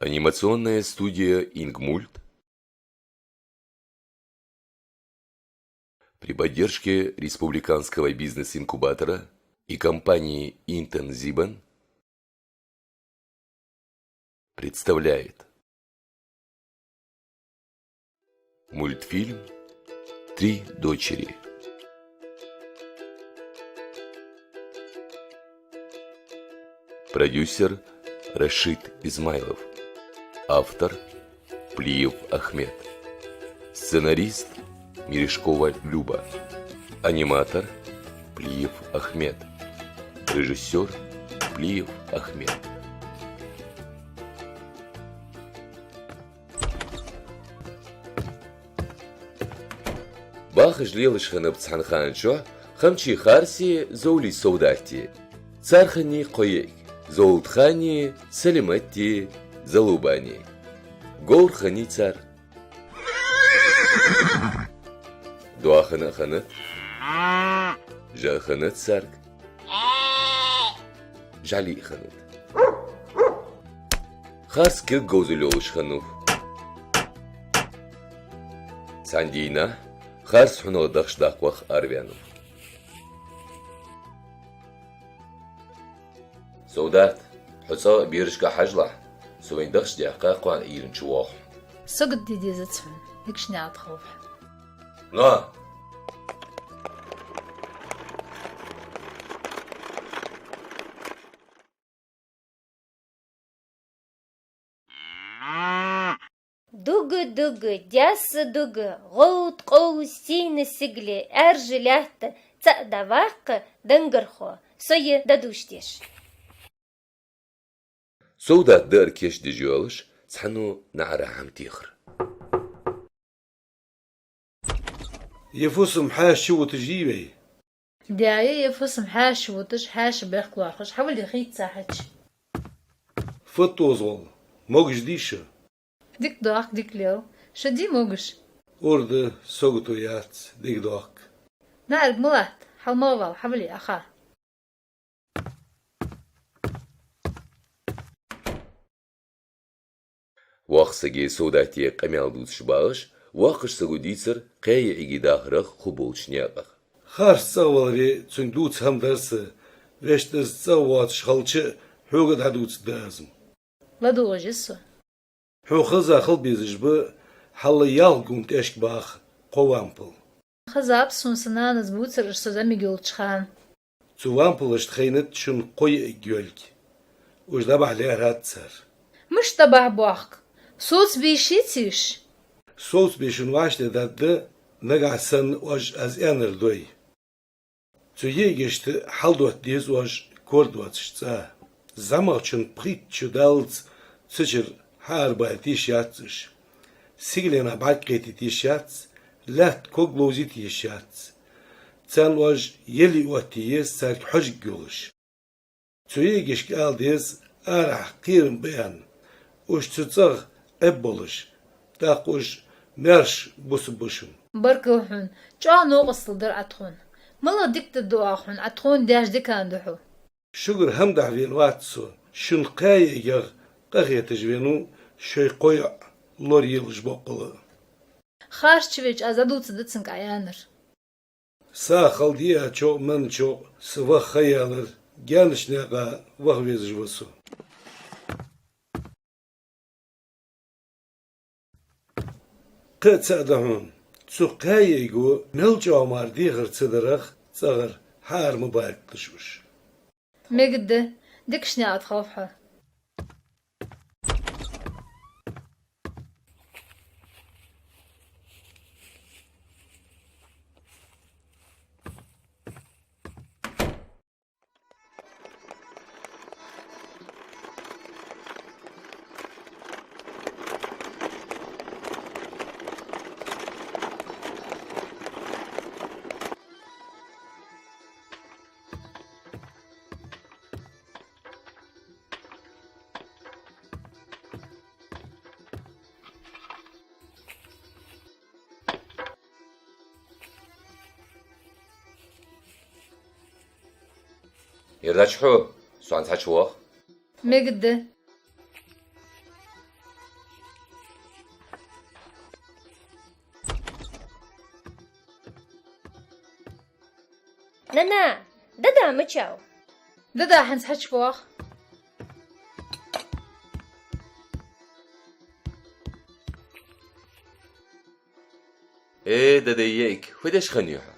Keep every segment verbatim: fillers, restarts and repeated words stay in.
Анимационная студия «Ингмульт» при поддержке Республиканского бизнес-инкубатора и компании «Интензибен» представляет мультфильм «Три дочери». Продюсер Рашид Измайлов. Автор Плиев Ахмед. Сценарист Мережкова Люба. Аниматор Плиев Ахмед. Режиссёр Плиев Ахмед. Бахаш лелаш хиннаб цхьан хана чухь Хамчий Харси Зовлий Совдати. Цар хиннай кхо йиӀиг: Зовлатхани, Салимати, Залубани. Говр хиннай цар. Доахан а хиннад, жа а хиннад царга. ЖӀали а хиннад. Харс кулг говзал йолаш хиннав. Цхьан дийнахьа Харс хьунагӀа дахча даккха ваха араваьннав. Совдат, хьо цӀагӀа а берашка а хьажалахь, со вайна дахча даьккха кхоана Ӏуйранна чувоагӀа хьо. Сагот де дезац хьона, дикашна Ӏатхов хьо. Но! Дуга, дуга, даьсса дуга, гӀовта, къовса, сийна сигале, аьржа лаьтта, цаӀ дӀаваккха, дангархо, со я дӀадувш деш. Совдат даар кийчдеш йолаш, цхьанне наӀара хӀама техар. Ер фусам хьаьша чувуташ йий вай? Да, ер фусам хьаьша чувуташ, хьаьша бехк лоархӀаш, хьавале хийца хьача. Фу тӀозгӀол, могаш дий шо? Дика доахк, дика лел. Шо дий могаш? Урда, сагото яц, дика доахк. НаӀарга ма латт, хьалмагӀа вала, хьавале, аха. Воккхача сага Совдате къамаьл дувцаш багӀаш, воккхача саго дийцар кхаь йиӀига дахарах, хургболча наькъах. Харс цӀагӀа валаре цунга дувца хӀама дар са, вешта из цӀагӀа воацаш хилча а, хьога дӀадувцаргда аз ма. ЛадувгӀаш я со. Хьона хеза хила безаш ба хьалла ялх гун тӀехьашка баха кхо вампал. Хезаб сона са нанас бувцараш со зӀамига йолча хана. Цу вампалашта хайнад шун кхо йиӀиг йолга. Уж дӀабахьа лаьрхӀад цар. Мишта дӀабахьа боахк? Совцабе йиш яций уж? Совцабе шун вӀаштӀехьдаргда, нагахьа санна уж аз аьннар дой. Цу йиӀигашта хьалдоатта деза уж кора доацаш цӀа. ЗӀамагӀчун пхийтта шу даллалца цу чура хьаарабайта йиш яц уж. Сигаленах бӀарг кхетийта йиш яц, лаьтта ког ловзийта йиш яц. Царна уж еле оттае еза, царга хьожаргйолаш. Цу йиӀигашка ала деза арахьа кхерам ба аьнна. Уж цу цӀагӀа Ӏебболаш, тӀаккха уж маьрша бусаргба шун. Баркал хьона, чӀоагӀа новкъостал дар Ӏа тхона. МалагӀа дика дар ду оаха хьона, Ӏа тхона деш дикан да хьо. Шугара хӀама дахьа вена вац со, шун кхаь йиӀигах къахеташ венав, шоай кхо йоӀ лораелаш боккъала а. Харс чувеча аз дӀадувцаргда цунга Ӏа аьннар. Са хала диа чо а, мана чо а са ваха ха ялар, гаьнарча наькъа ваха везаш ва со. Кхы а цаӀ да хьона, цу кхаь йиӀиго мел чӀоагӀа мара дехар ца дарах цӀагӀара хьаара ма байталаш уж. Мегаргда, дикашна Ӏатхов хьо. Ер дац хьо, со хьанца хьачувоагӀа. Мегаргда. Нана, дада мичав? Дада хӀанз хьачубоагӀа. Э, дада, йиӀиг, фу деш хиннай хьо?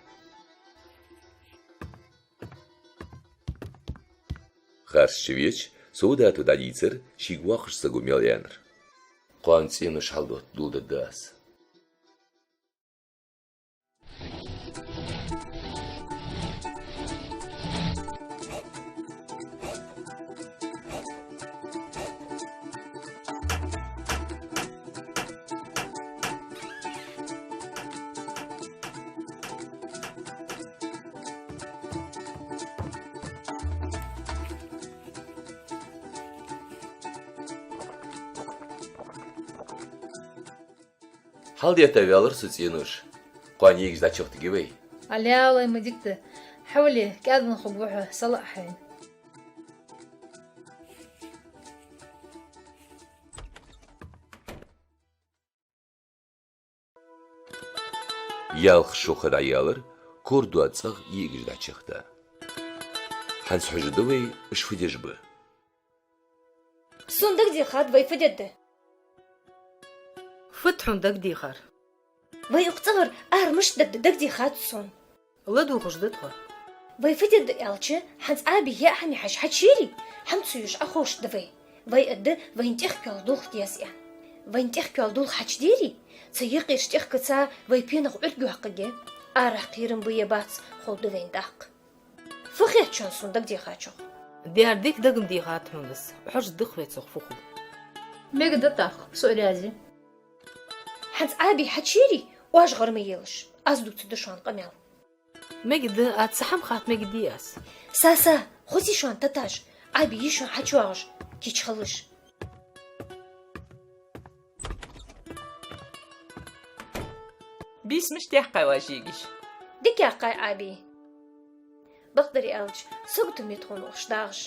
Харц чувеча, сов дату дӀадийцар шийга воккхача саго мел аьннар. Кхоана цӀенош хьалдоттадергда аз. Хьалдетта ваьлар со цӀенош. Кхоана йиӀигаш дӀачуяхийтаргья вай. Алялай ма дика да. Хьавола, кӀаьдвенна хургва хьо, салаӀа хьайна. Ялх шу ха дӀаяьлар, кора доаца цӀагӀа йиӀигаш дӀачуяхийта. ХӀанз хьожаргда вай, уж фу деш ба. Сона дагадехад, вай фу дергда. Фуд хьона дагадехар? Вай укх цӀагӀара ара мишта дергда, дагадехад сона. ЛадувгӀаш да тхо. Вай фу дергда аьлча, хӀанз Ӏаби яа хӀама хьажа хьачуйийрий, хӀама ца юаш Ӏоховшаргда вай. Вай аргда, вайна тӀехкола дулх деза аьнна. Вайна тӀехкола дулх хьачудийрий, цу юкъерча тӀехкаца вай пенах Ӏург йоаккхаргья. Арахьа кхерам ба е бац, ховргда вайна тӀаккха. Фу хет шоана сона дагадехачох? Дера дика дага ма дехад хьона из, хьожаргда-кх вай цох фу хул. Мегаргда тӀаккха, со раьза я. ХӀанз Ӏаби хьачуйийрий, оаш гӀар ма елаш, аз дувцаргда шоана къамаьл. Мегаргда, аз цхьа хӀама хатта мегаргдий аз? Са, са, хозий шоана таташ, Ӏаби йий шоана хьачувоагӀаш, кийча хилалаш. Бийса мишта яьккхай оаш йиӀигаш? Дика яьккхай, Ӏаби. Бакъдар аьлча, сагота ма дий тхона укхаза дагӀаш.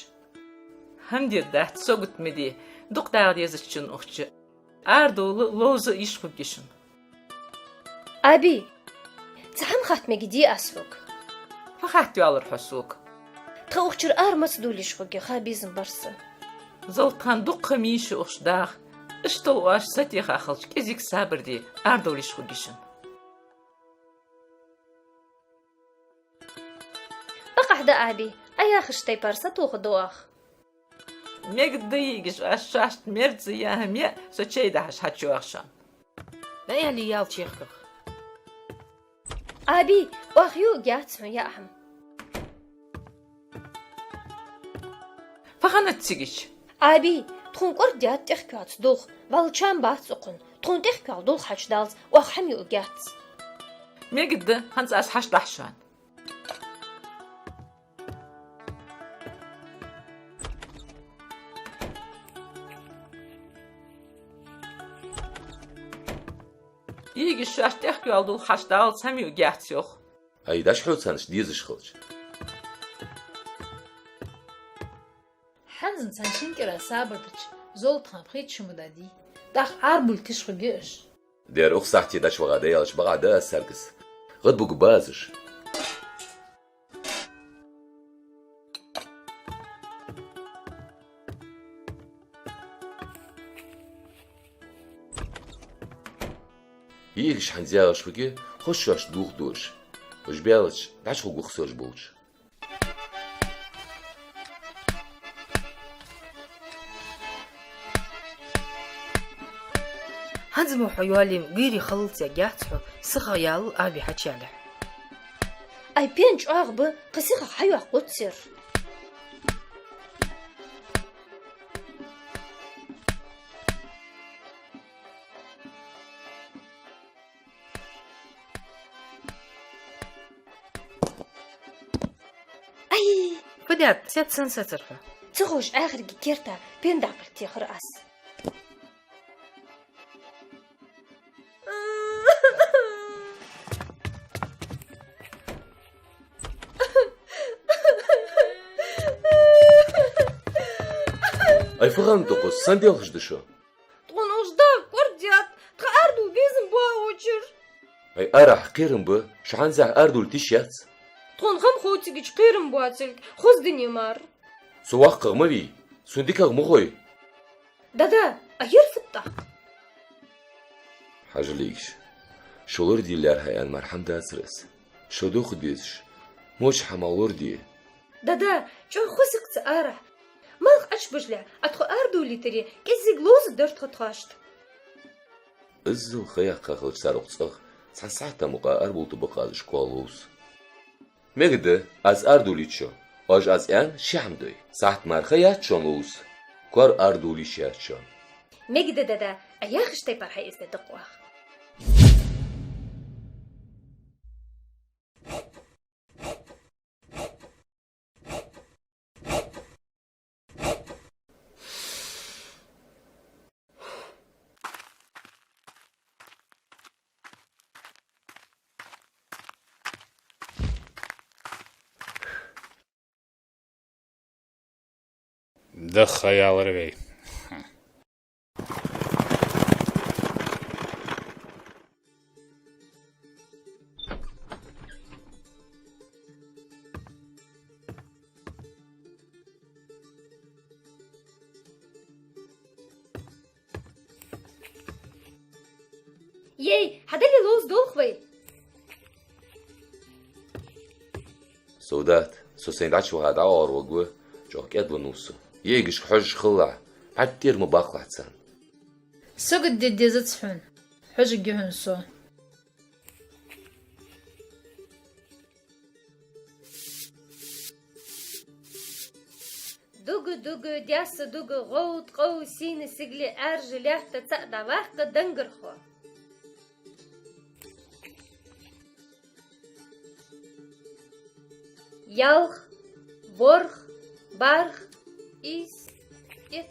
ХӀама дер дац, сагота ма дий, дукха дагӀа дезача шун укхаза. Арадовла, ловза йиш хургья шун. Ӏаби, цхьа хӀама хатта мегаргдий аз хьога? Фу хатта йоаллар хьо сога? Тха укх чура ара маца довла йиш хургья, ха безам бар са. Золтхан, дукха хӀама йий шун укхаза дагӀа. Иштта оаш сатеха хилча, кӀезига сабар де, арадовла йиш хургья шун. Бакъахьа да, Ӏаби, Ӏа яхача тайпара сатохаргда оаха. Мегаргда йиӀигаш, аз шоашта мерза яа хӀама яа, со чай дахьаш хьачувоагӀа шоана. ДӀаяла ялчехках. Ӏаби, оаха юаргьяц хьона яа хӀама. Фу хиннад цига? Ӏаби, тхона кӀордадаьд тӀехкоаца дулх, валлахӀи, чам бац укхун, тхона тӀехкола дулх хьачудаллалца оаха хӀама юаргьяц. Мегаргда, хӀанз аз хьачудахь шоана. ЙиӀигаш шоашта тӀехкола дулх хьачудаллалца хӀама юаргьяц, йоах. Ай, дӀахьо царна, дезаш хилча. ХӀанз царна шин кӀира сабар дича, Золтхан, пхийтта шу ма дадий. ТӀаккха арабовла тиша хургья уж. Дера, укх сахьте дӀачувахар да аьлча, бакъахьа да аз царга из. ГӀадбугаргба аз уж. ЙиӀигаш хӀанз ягӀаш хургья, хоза шоашта дохадеш. Уж баьлча, дӀачухургва-кх со уж болча. ХӀанз мо хьо йоалае ма гӀийре хилалца яц хьо, сиха ялал Ӏаби хьачуялалехь. Ай, пен чӀоагӀа ба, кхы сихагӀа хьайоаккхаргьяц ер. Ай! Фу даьд, сецсанна сецар хьо? Ца ховш, Ӏаьхарга керта пен дӀакхалхийтар аз. Ай, фу хиннад укхаза, сенна делхаш да шо? Тхона укхаза дагӀа кӀордадаьд, тха арадовла безам боагӀача. Ай, арахьа кхерам ба, шо хӀанзехь арадовла тиша яц. Тхона гӀам хов цигача кхерам боацилга, хоза дин я мара. Со воккхагӀа ма вий, сона дикагӀа ма хой. Да-да, а ер фуд тӀаккха? Хьажал, йиӀигаш, шо лораде лаьрхӀа аьнна мара хӀама дацар аз. Шо дохаде дезаш, моча хӀамах лораде. Да-да, чӀоагӀа хоза хилац арахьа. Малх Ӏочубужалехь, а тхо арадовлийтаре, кӀеззига ловзаргдар тхо тхоашта. Иззал ха яьккха хилча цар укх цӀагӀа цхьан сахьата мукъагӀа арабовлийта ба-кх аз уж кхоана ловза. Мегаргда, аз арадовлийт шо. Оаш аз аьнна ши хӀама дой. Сахьат мара ха яц шоана ловза. Кор арадовла йиш яц шоана. Мегаргда, да-да, а яхача тайпара хьаэца деза дукха ваха. Даха ялар вай. Ей, хьадале ловза долх вай. Саудат, со сайна дӀачуваха дӀаоагӀаргва, чӀоагӀа кӀаьдланнав со. ЙиӀигашка хьожаш хилалахь, бӀаргтӀера ма баккхалахь царна. Сагот де дезац хьона, хьожаргья хьона со. Дуга, дуга, даьсса дуга, гӀовда къов, сийна сигале, Ӏаьржа лаьтта цаӀ дӀаваккха дангархо. Ялх, ворхӀ, бархӀ, ийс, итт.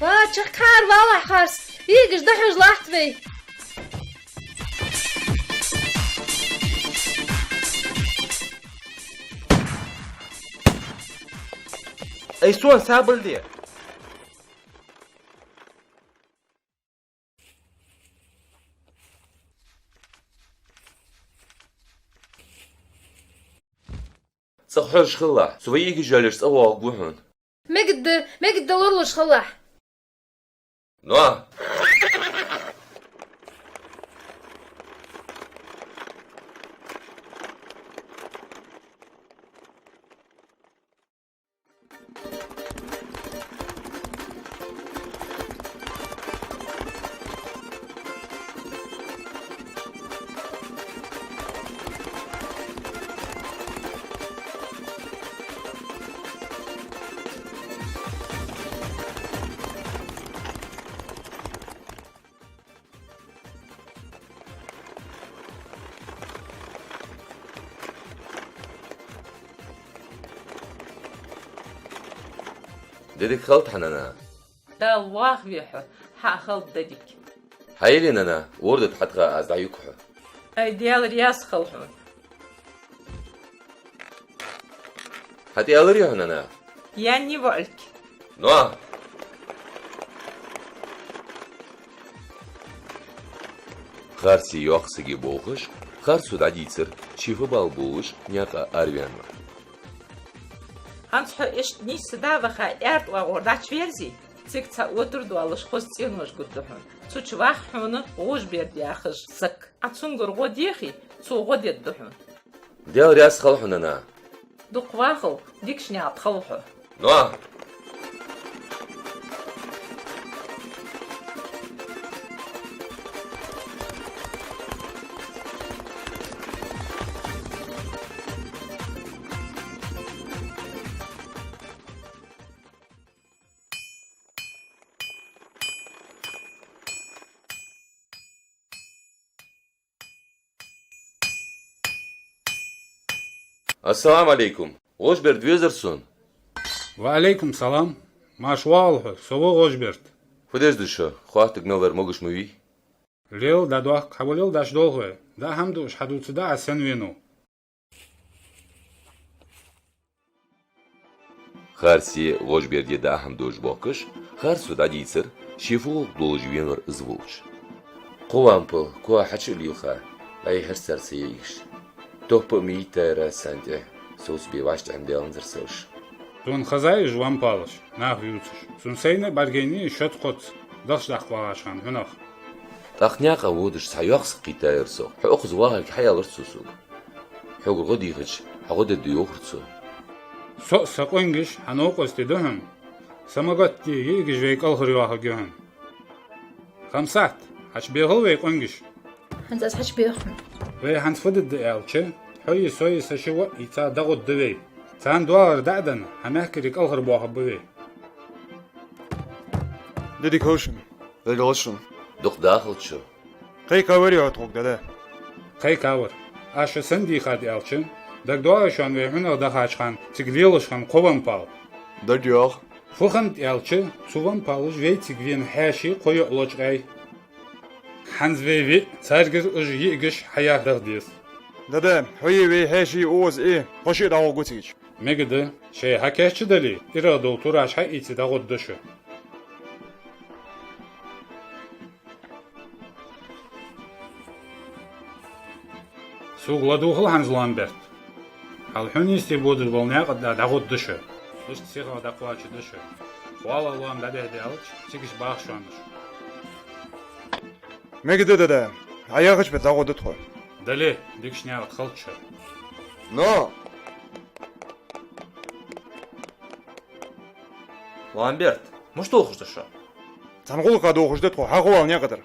Ва, чакхъяр валахь харц, йиӀигаш дӀахьожалахь вай. Ай, сона сабар де! ЦӀагӀа хьожаш хилалахь, со вай йиӀигаш йоалаеш цӀавоагӀаргва хьона. Мегаргда, мегаргда, лоралуш хилалахь. Но! Де дика хилда хьа, нана. Дала вахаве хьо, хьа а хилда де дика. Хьаелле, нана, ворда тӀа хьатӀа аз дӀаюг хьо. Ай, Даьла раьза хилва хьона. ХьатӀаяларий хьо, нана? Яьннай воӀалг. Но! Харцеи йоккхача саги болхаш, харцо дӀадийцар, ший фу бала болаш, наькъа араваьннав. ХӀанз хьо иштта нийсса дӀа а ваха, аьрда оагӀора дӀачуверзе, цига цхьа отар доаллаш хоза цӀенош гургда хьона. Цу чу вах хьона ГӀожберд яхаш саг. Ӏа цунгара гӀо дехе, цо гӀо дергда хьона. Даьла раьза хилва хьона, нана. Дукха вахалва, дикача наькъа тӀа хилва хьо. Но! Ассаламу Ӏалайкум. ГӀожберд везар сона. Ва Ӏалайкум салам. Марша воагӀалва хьо, со ва ГӀожберд. Фу деш да шо, хоаттаргда мел вар могаш ма вий. Лел, дӀадоаккх, хьавола, лел, дӀачудолх вай. даа хӀама дуаш хьадувцаргда Ӏа сенна венав. Харце Вожберде даа хӀама дуаш боахкаш, Харцо дӀадийцар, ше фу гӀулакх долаш венавар из волча. Кхо вампал коа хьачу а лийха, дӀайихьар цар са йиӀигаш. Топпа а ма йийтаяр аз царна тӀехьа, совцабе вӀаштӀехьадаьннзар са уж. Сона хезай уж вампалаш, нах вувцаш. Сона сайна а бӀаргайайнай шозза-кхозза дахча даккха вагӀача хана хьунагӀа. ТӀаккха наькъа водаш цхьа йоккха саг кхийтаяр сох. Хьо укхаза вагӀалга хьааьлар цо сога. Хьогара гӀо дийхача, хьа гӀо дергда йоахар цо. Со а са къонгаш хьа новкъостий да хьона. Са ма готта, йиӀигаш вай кӀалхарйоахаргья хьона. Хамсат, хьачубехал вай къонгаш. ХӀанз аз хьачубех хьона. Вай хӀанз фу дергда аьлча, хьои сои са ши воӀи цар дӀагӀоргда вай. Царна доагӀар дӀа а денна, хьа мехкарий кӀалхарбоахаргба вай. Ди дика хийла шун. Ди дика хийла шун. Дукха дахалда шо. Кхайкаварий хьо тхога, дада? Кхайкавар. Аз шо сенна дийхад аьлча, дагадоагӀий шоана вай хьунагӀа дахача хана цига лелаш хинна кхо вампал? ДагайоагӀа. Фу хиннад аьлча, цу вампалаша вай цига вена хьаьший кхо йоӀ лочкъаяьй. ХӀанз вай виъ царгара уж йиӀигаш хьаяха даха деза. Дада, хьои вай хьаьшеи укхаза Ӏе, тхо шиъ дӀагӀоргва цигача. Мегаргда, шоай хьакийчдале, ирагӀа дола тураш хьаийца дӀагӀоргда шо. Сога ладувгӀал хӀанз, Ламберт. Хьал хьона йисте бодаш бола наькъа тӀа дӀагӀоргда шо. Иштта сихагӀа дӀакхоачаргда шо. Вала лоам дӀадехьадаьлча, цигача баха шоана уж. Мегаргда, дада, Ӏа яхача бетта дӀагӀоргда тхо. Дале, дикача наькъа тӀа хилда шо. Но! Ламберт, мишта долхаш да шо? Цхьан гӀулакха долхаш да тхо, хьахьовргвола наькъа тӀара.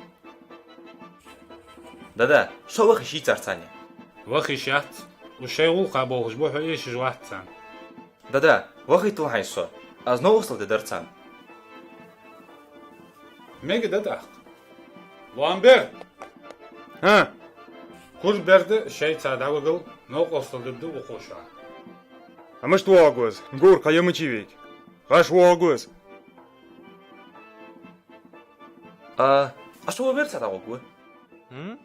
Дада, со ваха йиш йий царца цхьана? Ваха йиш яц, уж шоай гӀулакха болхаш ба, хьо эшаш вац царна. Дада, вахийтал хьайна со, аз новкъостал дергдар царна. Мегаргда тӀаккха. Ламберт! ХӀа? Кура берда шоайца дӀавигал, новкъостал дергда укхо шоана. Ӏа мишта воагӀаргва из? Говр кхы я мичай вайга? ГӀаш воагӀаргва из? А, Ӏа со вай берца дӀагӀоргва? М?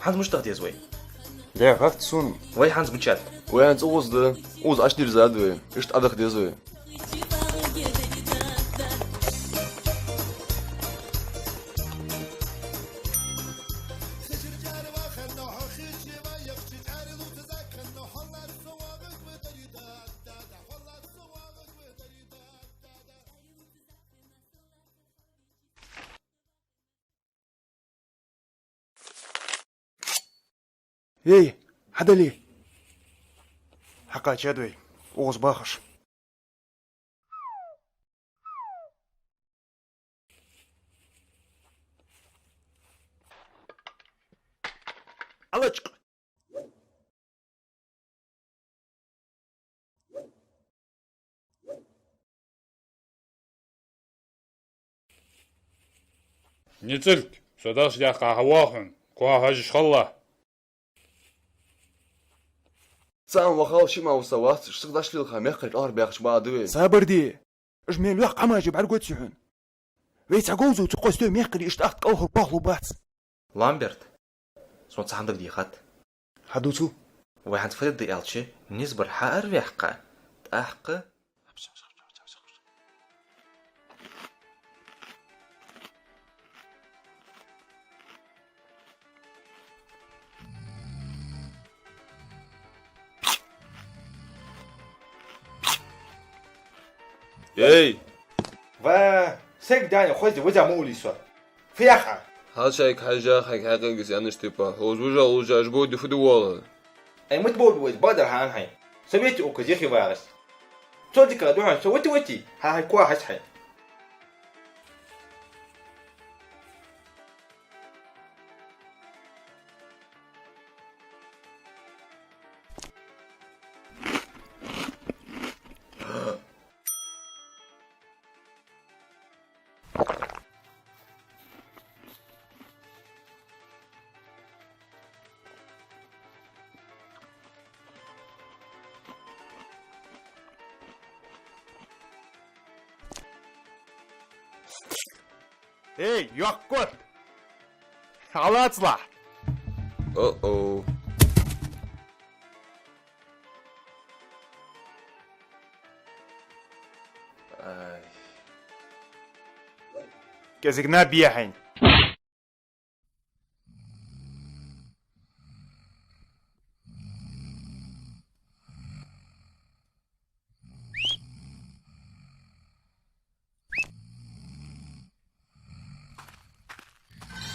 ХӀанз мишта даха деза вай? Де, хац сона. Вай хӀанз мичад? Вай хӀанз укхаза да. Укхаза Ӏочудерзад вай. Иштта Ӏодаха деза вай. Эй, хьадале! Хьакхаьчад вай, укхаза бахаш. Алачкъ! НицӀилг, со дахча даьккха хьавоагӀа хьона, коа хьожаш хилалахь. Цхьа а вахал шиъ ма вусавац, сиха дӀалелха мехкарий кӀалхарбаьхача бакъахьа да вай. Сабар де! Уж мел йоккха хӀамаш я бӀаргагойт са хьона. Вай цхьа говзал ца къоастадой, мехкарий иштта ахта кӀалхарбоахалургбац. Ламберт, сона цхьа хӀама дагадехад. Хьадувцал. Вай хӀанз фу дергда аьлча, низ бар хьаараваьккха, тӀаккха. Эй! Ва, саг дани хозди ваза мули со. Фу яха? Хьал шайга хьежжа, хьайга хьакъалгис янаш типа. Хьо вужа улжа аш боди фу ду вола? Ай, мут боби ваз бадар хьан хьай. Совети ока зихи вагас. Цо дика духан, со вати вати. Ха хай куа хас хай. Эй, йоккхуш! Хьалаца лахь! О-о. Ай. КӀезига наб бехьийна.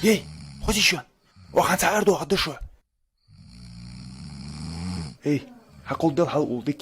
Эй, хоза шо! Оаха цхьа ара доахаргда шо. Эй, хьакхолдал хьал улдик.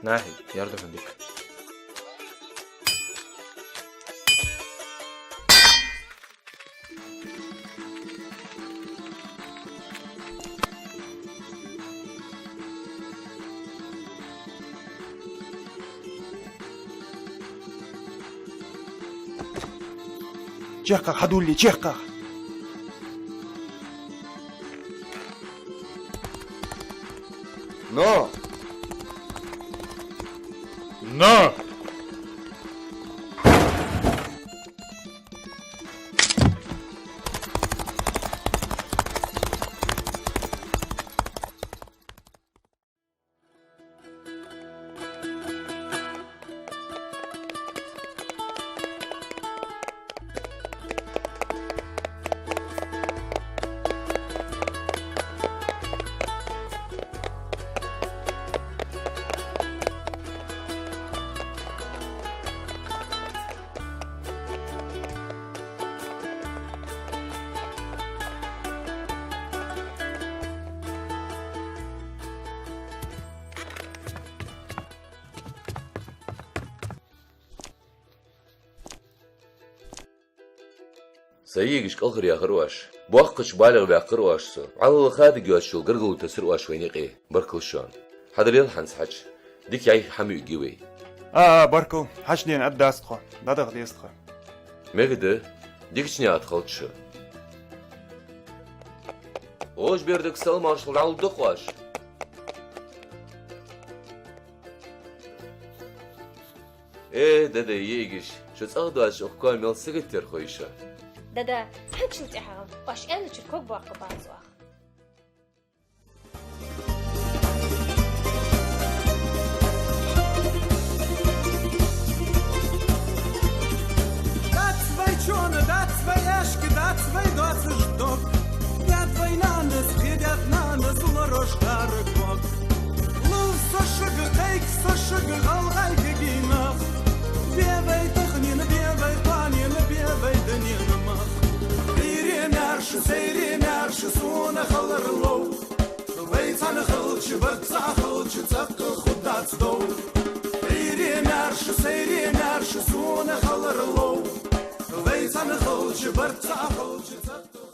Нахи, ярда хьона дика. Чехка хьадувла, чехка. Но! Но! Са йиӀигаш кӀалхаръяьхар оаш. Боккхача балагӀа ваьккхар оаш со. Ӏалла хадига йоацачул гаргало тессар оаш вайна юкъе. Баркал шоана. Хьадалийла хӀанз хьача. Дика яхь хӀама юӀигий вай. А, а, баркал. Хьача дена аргдац тхо. ДӀадаха деза тхо. Мегаргда. Дикача наькъа тӀа халда шо. Ожбердага салам-моаршал дӀалургда-кх оаш. Э, дадай йиӀигаш, шо цӀагӀа доацаш укх коа мел сагота тера хой шо. Дада, хьанчул тӀехьагӀа, оаш аьнначура ког боаккхаргбац оаха. Дац вай чон, дац вай аьшк, дац вай доацаш дог. Даьд вай нанас, кхыдаьд нанас лораша деррига дог. Лов со шуга, кхайк со шуга, гӀалгӀай кагий нах. Бе вай таханена, бе вай кхоанена, бе вай дунен мах. Ӏуйре маьрша, сайре маьрша, сона хилар лов. Вай цхьана хилча, барт цхьа хилча, цӀаккха хургдац дов. Ӏуйре маьрша, сайре маьрша, сона хилар лов. Вай цхьана хилча, барт цхьа хилча, цӀаккха